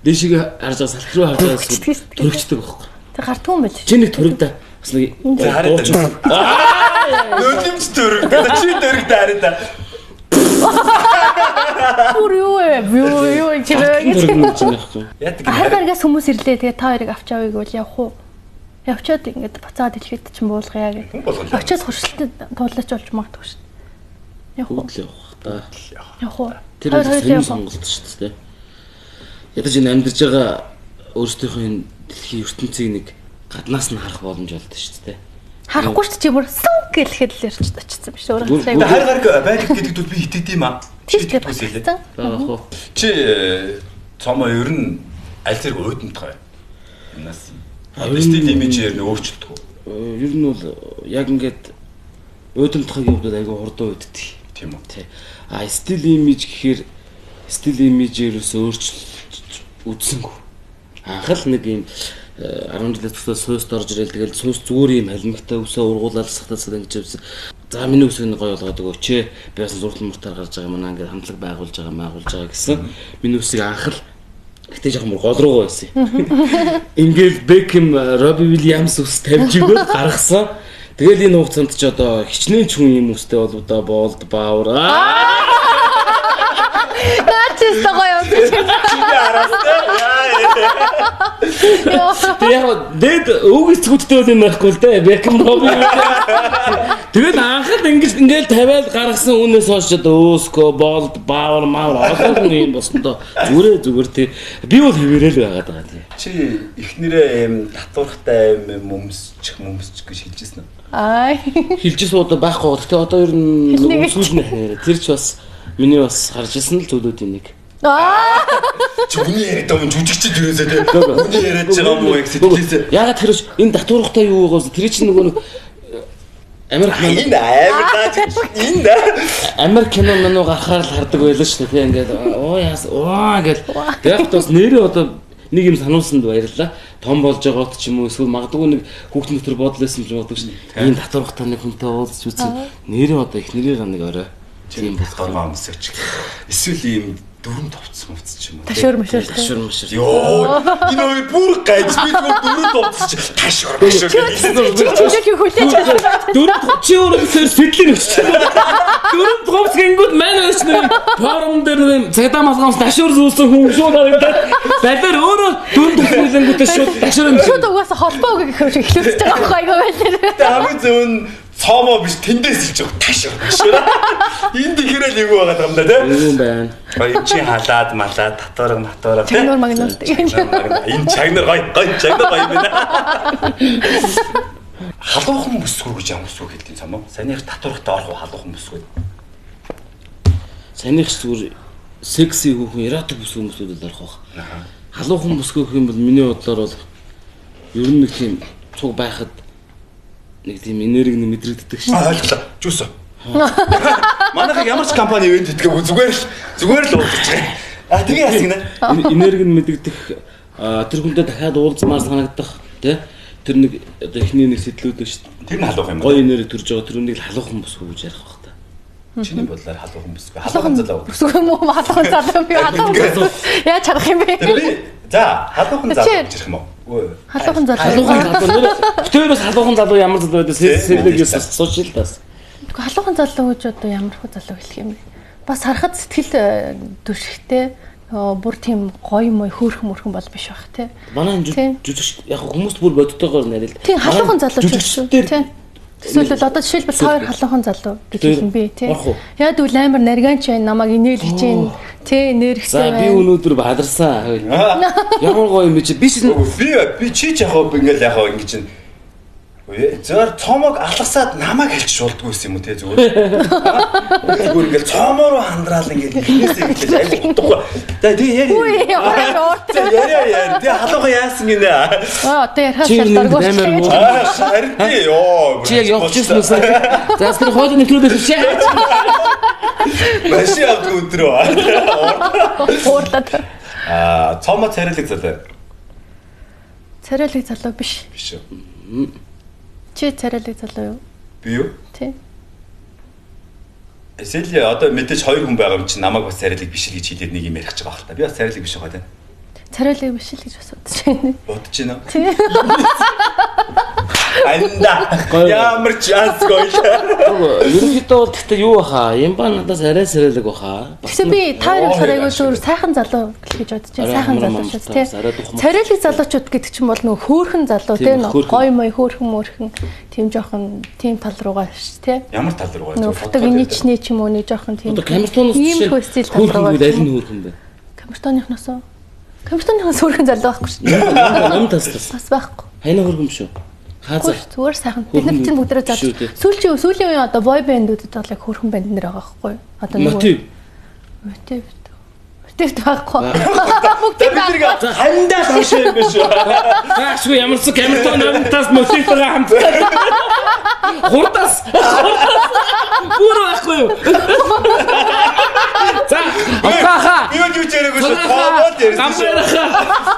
Дээшийг харж байгаа салхи руу харж байгаа Төрөгчдөг шүү дээ. төрөгчдөг байхгүй. Тэг гардгүй юм байл. Чи нэг төрөг да. Бас нэг За хараа. Нүдэмч төрөг. Чи төрөг да хараа да. Бүр юу вэ? Юу юу чи вэ гэж. төрөг нь чинь байхгүй. Яадаг Харь гаргаас хүмүүс ирлээ. Тэгээ та хоёрыг авч явъя гэвэл явах уу? Явчаад ингээд буцаад хэлэхэд чинь буулгая гэх. Хүн болгон л. Очиад хуршилтад туулаач болж магадгүй шүү дээ. Явах уу? Бүгд л явах та. Явах уу? Тэр Хоёр бол хоёр сонин явах уу? сонголт шүү дээ. Ядаж энэ амьдарч байгаа өөрсдийнхөө энэ дэлхийн ертөнцийг нэг гаднаас нь харах боломж олдсон шүү дээ. Харахгүй шүү дээ чи бүр сүн гэлэхэд л ирч очсон биш өөр Бүр- газар. Харь гараг байдаг гэдэг бол би итгэдэг юм аа. Тийм дээ Итгэдэггүй сэлээ. баталсан. Байгаа хөө. Чи цомоо ер нь аль зэрэг уйдамтгай. Юмнаас. Стил имижээр нь өөрчлөлтгүй. Ер нь бол яг ингээд уйдамтгайгийн хувьд айгүй хурдан уйддаг. Тийм үү? Тий. А стил имиж гэхээр стил имиж ерөөсөө өөрчлөлт үзсэнгүй. Анх л нэг юм 10 жилээс төсөө сууст орж ирэл тэгэл суус зүгээр юм халимгтай үсээ ургуулаад сахтасаад ингэж явсан. За миний үсэг нь гоё болгоод өгөөч. Би бас зуртал муртаар гарч байгаа манай ингээд хамтлаг байгуулж байгаа байгуулж байгаа гэсэн. Миний үсэг анх л гэтээ жоохон мөр гол руугаа байсан юм. Ингээл Бекхэм, Робби Уильямс ус тавьж өгөөд гаргасан. Тэгэл энэ хугацаанд ч одоо хичнээн ч хүн юм үстэй болов да болд баавар. Наа чи өстө гоё юм чи. Чи араас те. Яа. Тэг яг дээд өвөг эцгүүдтэй бол юм байхгүй л дээ. Бекхэм, Робби Уильямс. Тэгэл анх л ингэж ингээл тавиал гаргасан үнээс хойш одоо өөскөө болд баавар маавар олон хүн юм болсон доо. Зүгээрээ зүгээр тий. Би бол хэвээрэл байгаад байгаа тий. Чи эхнэрээ юм татвархтай юм өмсчих мөмсчих гэж хэлжсэн үү? Аа. Хилжсэн одоо байхгүй. Гэхдээ одоо ер нь Хэлнэ гэж. өмсгөл нэ хэрэг. Тэр ч бас миний бас харж ирсэн л зүйлүүдийн нэг. Аа. Чи үний яриад байгаа юм жүжигчд ерөөсөө те. Үний яриад байгаа юм уу яг сэтгэлээсээ. Ягаад тэр ч энэ татвархтай юу байгаас тэр чинь нөгөө нэг Америк Энэ амар дааж энэ Америк кино мөн гарахаар л хардаг байлаа шүү дээ. Тэ ингээд оо яас оо гэл. Яг бас нэрээ одоо нэг юм сануулсанд баярлаа. Том болж байгаат ч юм уу эсвэл магадгүй нэг хүүхдэн дотор бодол байсан ч магадгүй шүү. Энэ татвархтай нэг хүнтэй уулзч үзсэн. Нэрээ одоо их нэрийг нэг орой. Тийм татваргаа өмсөж. Эсвэл ийм дөрөм товцсон мовц ч юм уу. те. Ташуур машуур. Ташуур машуур. Йоо энэ хоёр бүр гайж би зүгээр дөрөм товцсон чи ташуур машуур гэсэн. Чи чи хүлээж авсан. Дөрөв чи өөрөө тэр сэтлэн өчсөн. Дөрөв товц гингүүд маань өч нэг форум дээр нэг цагдаа малгамс ташуур зүүсэн хүн шууд харагдаад балиар өөрөө дөрөв товц хүлэнгүүтээ шууд ташуур юм. Шууд угаасаа холбоо үг гэх юм шиг эхлүүлж байгаа байхгүй айгаа байлаа. Тэ хамгийн зөв нь цоомоо биш тэндээс илж байгаа ташуур машуур. Энд ихэрэл эвгүй байгаа юм да те. Юм байна. Гоё чи халаад малаад татварга матварга те. Чагнуур магнуур. Энэ чагнар гоё гоё чагнар гоё юм байна. Халуухан бүсгүй гэж ямар бүсгүй хэлдэг юм цомоо. Санийх татвархтай орох уу халуухан бүсгүй. Санийх зүгээр секси хүүхэн эротик бүсгүй хүмүүсүүд л орох байх. Халуухан бүсгүй гэх юм бол миний бодлоор бол Ер нь нэг тийм цуг байхад нэг тийм энерги нэг мэдрэгддэг шүү. Ойлголоо. Жүүс. Манайхыг ямар ч компани ивент итгэв зүгээр л уулзаж байгаа. А тэгээ яасан гинэ? Энерги нь мэдэгдэх тэр хүнтэй дахиад уулзмаар санагдах тий. Тэр нэг одоо эхний нэг сэтлүүд шүү дээ. Тэр нь халуух юм байна. Гоё энерги төрж байгаа тэр үнийг халуухан бус хүү гэж ярих бах та. Чиний бодлоор халуухан бусгүй. Халуухан залуу. Бусгүй юм уу? Халуухан залуу би халуухан. Яаж харах юм бэ? За, халуухан залуу гэж ярих юм уу? Халуухан залуу. Халуухан залуу. Битүүрээс халуухан залуу ямар залуу байдаг? Сэрлэгээс асууж ил бас. Тэгэхгүй халуухан залуу гэж одоо ямар хөө залуу хэлэх юм бэ? Бас харахад сэтгэл түшигтэй бүр тийм гоё мой хөөрхөн мөрхөн бол биш байх тий. Манай жүжигч яг хүмүүст бүр бодтойгоор нарийн л. Тийм халуухан залуу ч шүү. Тийм. Эсвэл одоо жишээлбэл та хоёр халуухан залуу гэж хэлнэ би тий. Яг үл амар наргаанч байна намайг инээлгэж байна. Тий нэрхтэй байна. За би өнөөдөр бадарсан. Ямар гоё юм бэ чи? Би би чи ч яг ингээл яг ингэ чинь зөөр цомог алгасаад намайг хэлчих болдгоо байсан юм уу те зүгээр. Зүгээр ингээл цомоо руу хандраал ингээл эхнээсээ эхлэж айгу утгагүй. За тэгээ яриа. Яриа яриа. Тэгээ халуухан яасан гинэ. Аа одоо ярихаас шалдаргүй. Харин тий ёо. Чи яг явчихсан уу? За тэр хоол нэвтрүүлээд ирчихэ. Машин авдаг өдрөө. Уурлаад. Аа цомоо царайлаг залуу. Царайлаг залуу биш. Биш үү. Чи царайлаг залуу юу? Би юу? Тий. Эсвэл одоо мэдээж хоёр хүн байгаа юм чинь намайг бас царайлаг биш л гэж хэлээд нэг юм ярих гэж байгаа хэл та. Би бас царайлаг биш байгаа тийм. Царайлаг биш л гэж бас бодож байна. Бодож байна уу? Тий. Анда. Ямар ч яасгүй. Ерөнхийдөө бол гэхдээ юу баха? Ямба надаас арай царайлаг баха. Тэгсэн би та хоёрыг болохоор айгүй зүгээр сайхан залуу гэж бодож байна. Сайхан залуучууд тий. Царайлаг залуучууд гэдэг чинь бол нөгөө хөөрхөн залуу тий. Гой мой хөөрхөн мөрхөн тийм жоохон тийм тал руугаа ш тий. Ямар тал руугаа? Нөгөө фотогеничний ч юм уу нэг жоохон тийм. Одоо камертоноос жишээ тал руугаа. Аль нь хөөрхөн бэ? Камертоныхноос уу? Камертоныхноос хөөрхөн залуу байхгүй шүү дээ. Ном таслаас. Бас байхгүй. Хайна хөөрхөн биш үү? Хаазаа. Зүгээр сайхан. Бид нар чинь бүгдээрээ залуу. Сүүлийн сүүлийн үеийн одоо boy band-үүдэд бол яг хөөрхөн банд нэр байгаа байхгүй юу? Одоо нөгөө мотив. Мотив. Мотив байхгүй. Бүгд тэрийг хандаа тавшаа юм биш үү? Заашгүй ямар ч камертон номтаас мотивтойгоо хамт. Хурдас. Бүр байхгүй юу? За, ахаа. Би юу ч яриаггүй шүү. Тоомод ярьсан шүү.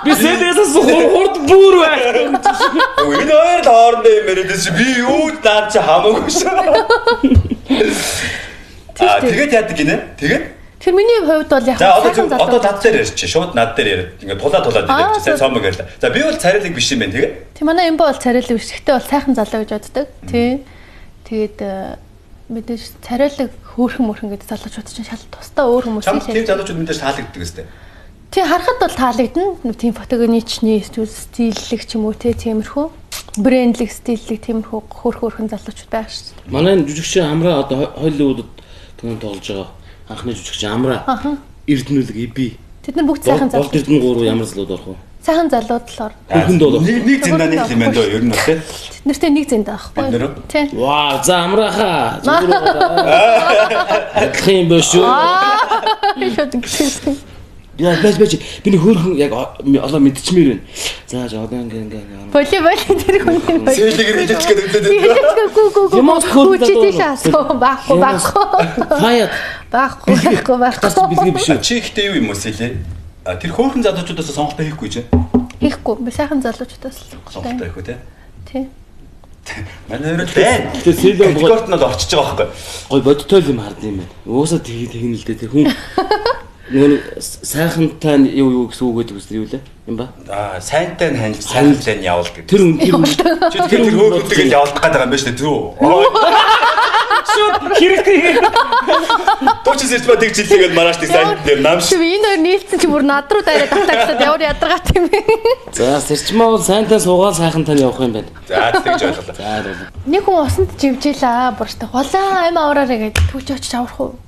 Би сэдээс хурд бүр байхгүй. Энэ хоёр л хоорондоо юм яриад чи би юу наад чи хамаагүй шүү. Аа, тэгээд яадаг гинэ? Тэгээд Тэр миний хувьд бол яг сайхан залуу. Одоо над дээр ярьчих. Шууд над дээр яриад. Ингээ тулаа тулаад ярьчих. Сайн цомог ярьлаа. За би бол царайлаг биш юм байна тэгээ. Тэг манай эмбо бол царайлаг биш. Гэхдээ бол сайхан залуу гэж боддог. Тий. Тэгээд мэдээж царайлаг хөөрхөн мөрхөн гэдэг залуучууд чинь шал тусдаа өөр хүмүүс л. Тийм залуучууд мэдээж таалагддаг өстэй. Тий харахад бол таалагдана. Тийм фотогеничний стиллэг ч юм уу те тиймэрхүү брендлэг стиллэг тиймэрхүү хөөрхөн залуучууд байх шүү дээ. Манай жүжигчин Амраа одоо Холливуудад кино тоглож байгаа. Анхны жүжигч Амраа. Эрдэнэлэг Иби. Тэд нар бүгд сайхан залуу. Болд Эрдэнэ гурав ямар залууд орох вэ? Сайхан залууд л орно. Хөрхөнд бол нэг зиндааны хэл юм байна дөө ер нь бол тий. Тэд нартэй нэг зэндаа байхгүй. Тий. Вау, за Амрааха. Зүгээр адилхан юм байна шүү. Шууд ингэсэн. Яа байж байж би нэг хөөрхөн яг олон мэдчмээр байна. За одоо ингээ ингээ ингээ. Боли боли тэр хүний боли. Сэлэгээр хэлчих гээд өглөө дээ. Гүү гүү гүү. Ямаас хөөрхөн Чи тийш асуу байхгүй байхгүй. Хаяа Байхгүй байхгүй байхгүй. Бэлгээ биш үү? Чи ихтэй юу юм уу сэлээ? Тэр хөөрхөн залуучуудаас сонголтоо хийхгүй чинь. Хийхгүй. Би сайхан залуучуудаас л сонголтоо хийхгүй те. Тий. Манай хоёр л байна. Тэгээ сэлээ категорид нь бол орчиж байгаа байхгүй. Гой бодтой юм хард юм байна. Уусаа тийг тэгнэ л дээ тэр хүн нөгөө сайхантай юу юу гэсэн үг гэдэг үстэй юу лээ? Юм ба? Аа, сайнтай нь ханилж сайнтай нь явуул гэдэг. Тэр үн чи тэр хөөхөлтэйг л явуулах гээд байгаа юм байна шүү дээ. Зү. Шууд хэрэгтэй. Тууч сэрч ба тэг жилээгээд маргааш тэг сайн дээр нам ш. Би энэ хоёр нийлцэн чи бүр над руу дайраа татааглаад ямар ядаргаатай юм бэ? За, сэрчмаа бол сайнтай суугаал сайхантай нь явах юм байна. За, тэгж ойлголоо. За, нэг хүн усанд живжээлаа. Буртай. Голаа амь авраарэ гэж түүч очиж аврах уу?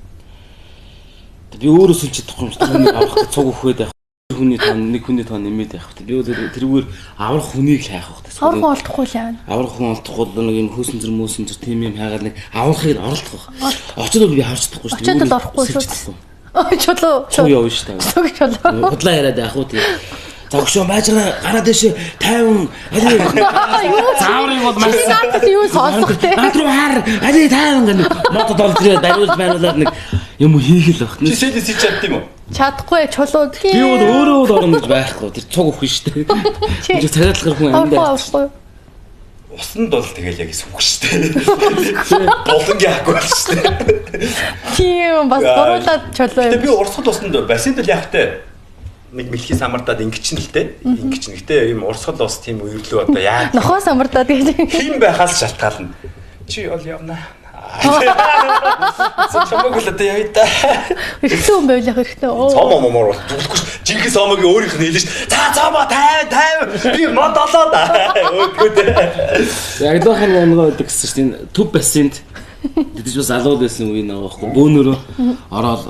Би өөрөө сэлж чадахгүй юм шиг түүнийг аврах гэж цуг өгөхөд явах. Хүний тон нэг хүний тон нэмээд явах. Би бол тэрүүгээр аврах хүнийг л хайх байх. Аврах хүн олдохгүй л яана. Аврах хүн олдохгүй бол нэг юм хөөсөнзөр мөөсөнзөр тийм юм хайгаад нэг аврахыг оролдох байх. Очоод бол би харж чадахгүй шүү дээ. Очоод бол орохгүй шүү. Чулуу. Цуг явна шүү дээ. Цуг чулуу. Худлаа яриад явах уу тийм. За өгшөө маажгаа гараад дэше 50 али зааврыг бол маш наадас юу сонсох те. Наад руу хар али 50 гэнэ мод дол тэрэ бариулж бариулаад нэг юм хийх л баг. Чи сэлээс хийж чадд юм уу? Чадахгүй чулуу. Би бол өөрөө л орно гэж байхгүй. Тэр цуг өгөх шүү дээ. Чи царайлахар хүн амьд. Усанд бол тэгэл яг сүх шүү дээ. Болонгийн ахгүй бол шүү дээ. Тийм бас буруулаад чулуу. Гэтэ би урсгал усанд бассейнд л яахтай нэг мэлхий самардаад ингэчин л дээ. Ингэчин. Гэтэ ийм урсгал ус тийм үерлүү одоо яа. Нохоо самардаад гэж. Хин байхаас шалтгаална. Чи бол явна. Чамайг л одоо явъя та. Эрэгтэй хүн байвал яг эрэгтэй. Цомоо момоор бол зүглэхгүй ш. Жинхэнэ цомогийн өөрийнх нь хэлнэ ш. За цомоо 50 50 би мод олоод. Өөдгөө дээ. Яг л хан онгоо байдаг гэсэн чинь төв бассейнд тэд ч бас алууд байсан үе нэг байхгүй. Бөөнөрөө ороод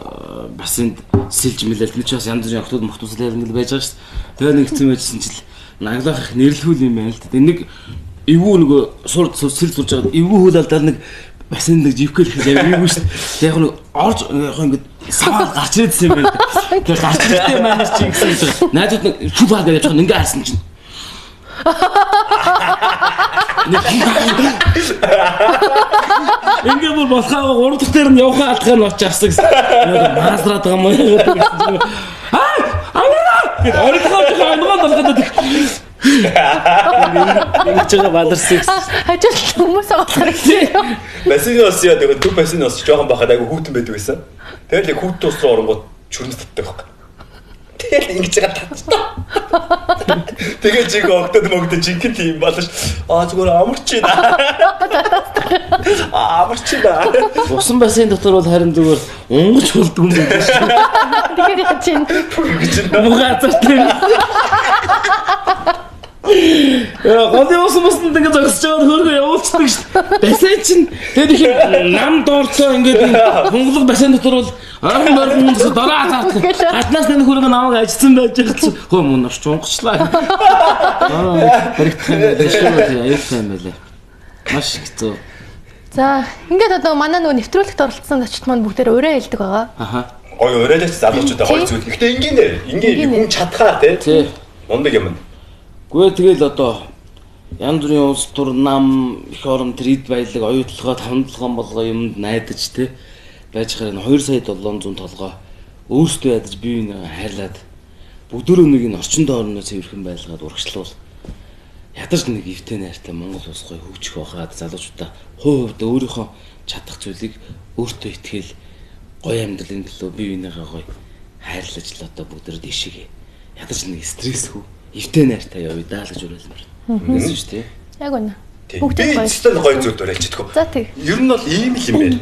бассейнд сэлж мэлэл тэр чи бас янз бүрийн охтууд мохтууд л байж байгаа ш. Тэгээ нэг хэцүү байжсэн чил наглах их нэрлэхүүл юм байна л да. Нэг эвгүй нөгөө сур сэл сурж байгаа эвгүй хөл алдаад нэг бассейнд нэг живхэл их эвгүй шүү дээ. Яг нэг орж яг ингээд саваад гарч ирээдсэн юм байна. Тэгээ гарч ирэхдээ манайс чи ингэсэн чинь найзууд нэг чүл баа гэж явж байгаа ингээ харсан чинь Ингээ бүр болохоо гурав дахь дээр нь явхаа алдахаар нь очиж авсан гэсэн. Маасраад байгаа юм уу? Аа! Аа! Гэт орилгоо жоохон онгон болгоод ингэж байгаа баларсан гэсэн. Хажууд хүмүүс болохоор гэсэн. Бассейн ус яа тэгээ төв бассейн ус жоохон байхад айгу хүүтэн байдаг байсан. Тэгэл яг хүүтэн ус руу оронгууд чүрмэс татдаг байхгүй. Тэгэл ингэж байгаа татдаг. Тэгээ жиг огтод могдод жинхэнэ тийм болно ш. Аа зүгээр амарч байна. Амарч байна. Усан бассейн дотор бол харин зүгээр унгаж хөлдөг юм байна шүү. Тэгэхээр яа чинь Гэж Мугазартай. Яа, голын усан усанд ингэ зогсож байгаад хөөргөө явуулчихдаг шүү дээ. Бассейн чинь тэгээд их нам доорцоо ингээд хунгалаг бассейн дотор бол ойрхон ойрхон хүмүүс дороо заах. Гаднаас нэг хөргөө намайг ажилласан байж байгаа чинь хөө мөн орч унгачлаа. Аа, баригдах юм байлаа шүү. Аюултай юм байлаа. Маш хэцүү. За, ингээд одоо манай нөгөө нэвтрүүлэгт оролцсон зочид маань бүгдээр ураа хэлдэг байгаа. Аха. Гоё урайлаач залуучуудаа гоё зүйл. Гэтэ энгийнээр энгийн хүн чадхаар тий. Мундаг юм. Гүй тэгэл одоо янз бүрийн улс төр нам их орон тэр эд баялаг оюутлогоо таван болгоо юмд найдаж те байж харин 2 сая 700 толгой өөрсдөө ядаж бие биенээ хайрлаад бүгдөө нэг энэ орчин доорноо цэвэрхэн байлгаад урагшлуул ядаж нэг эвтэй найртай Монгол улс гоё хөгжих байхад залуучуудаа хувь хувьдаа өөрийнхөө чадах зүйлийг өөртөө итгэл гоё амьдралын төлөө бие биенийгээ гоё хайрлаж л одоо бүгдөө дэшигээ ядаж нэг стрессгүй эвтэй найртай явъя даа л гэж уриалмаар. Тэгсэн шүү дээ. Яг үнэ. Бүгд гоё. Би гоё зүйл уриалж чадахгүй. За тэг. Ер нь бол ийм л юм байна.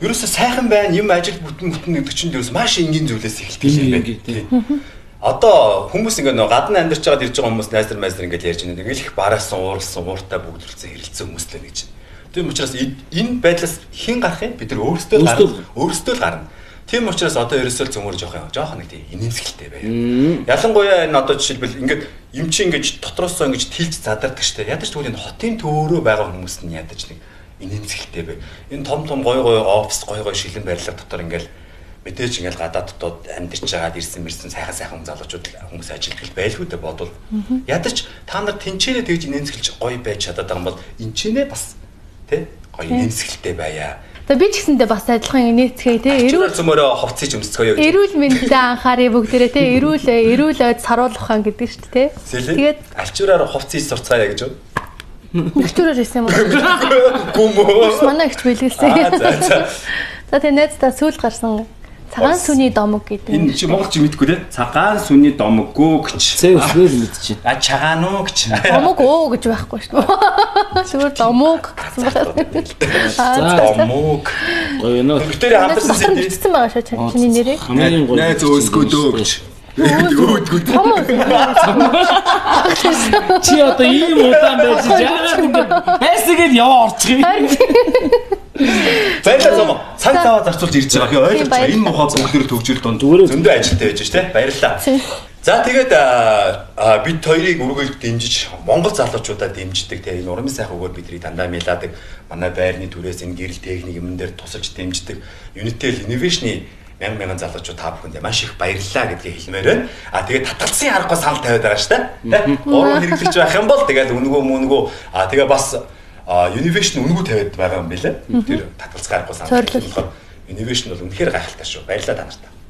Ерөөсөө сайхан байна, юм ажил бүтэн бүтэн гэдэг чинь ерөөс маш энгийн зүйлээс эхэлдэг юм байна. Одоо хүмүүс ингээ нөө гадна амьдарч байгаад ирж байгаа хүмүүс найз нар майз нар ингээ ярьж байна. Ингээл их бараасан, ууралсан, ууртай бүгдрэлцэн хэрэлцсэн хүмүүс л нэг чинь. Тийм учраас энэ байдлаас хэн гарах юм? Бид нар өөрсдөө л гарна. Өөрсдөө л гарна. Тийм учраас одоо ерөөсөө цөмөр жоох юм. Жоох нэг тийм инээмсэглэлтэй байя. Ялангуяа энэ одоо жишээлбэл ингээд юм чи ингэж дотроосоо ингэж тэлж задардаг штэ. Ядаж тэгвэл энэ хотын төөрөө байгаа хүмүүс нь ядаж нэг инээмсэглэлтэй бай. Энэ том том гой гой офис гой гой шилэн барилга дотор ингээл мэдээж ингээл гадаад дотоод амьдарч байгаад ирсэн мэрсэн сайхан сайхан залуучууд хүмүүс ажиллах байлгүй дээ бодвол. Ядаж та нар тэнчээрээ тэгж инээмсэглэж гоё байж чадаад байгаа юм бол энчэнэ бас тий гоё инээмсэглэлтэй байя. За би ч гэсэндээ бас адилхан инээцгээе те эрүүл зөмөрөө хувцсыг өмсцгөөе гэж. Эрүүл мэндэд анхаарыг бүгдээрээ те эрүүл эрүүл ойд саруул ухаан гэдэг шүү дээ те. Тэгээд альчуураар хувцсыг сурцгаая гэж үү? Альчуураар ирсэн юм уу? Гүм үү? Манай ихч бэлгэлсэн. За. За тэгээ найздаа сүүл гарсан Цагаан сүний домог гэдэг. Энэ чи монголч мэдгүй те? Цагаан сүний домоггүй гэж. Цэ өсвөл мэдчихээн. А чагаан уу гэж. Домог уу гэж байхгүй шүү дээ. Зүгээр домог гэсэн байна. За домог. Гоё нөө. Бүгдээрээ хамтарсан сэдв бичсэн байгаа шүү чиний нэрийг. Хамгийн гоё. Найз өөсгөө дөө гэж. Өөдгөө. Чи одоо ийм удаан байж яагаад ингэ байсагээд яваа орчих юм. Баярлалаа Цомоо. Цаг таваа зарцуулж ирж байгаа. Би ойлгож байгаа. Энэ мухаа бүгдээр төгжил дунд зөндөө ажилтай байж ш тэ. Баярлалаа. За тэгээд бид хоёрыг үргэлж дэмжиж Монгол залуучуудаа дэмждэг тэ. Энэ урмын сайхан үгээр бидний дандаа мэлаадаг. Манай байрны түрээс энэ гэрэл техник юмн дээр тусалж дэмждэг. Unitel Innovation-ы Мянган мянган залуучууд та бүхэндээ маш их баярлалаа гэдгийг хэлмээр байна. А тэгээд татгалцсан аргагүй санал тавиад байгаа шүү дээ. Тэ? Гурван хэрэглэж байх юм бол тэгээд үнгүү мөнгөө а тэгээ бас Univation үнгүү тавиад байгаа юм билээ. Тэр татгалцсан аргагүй санал тавиад болохоор Univation бол үнэхээр гайхалтай шүү. Баярлалаа та нарт.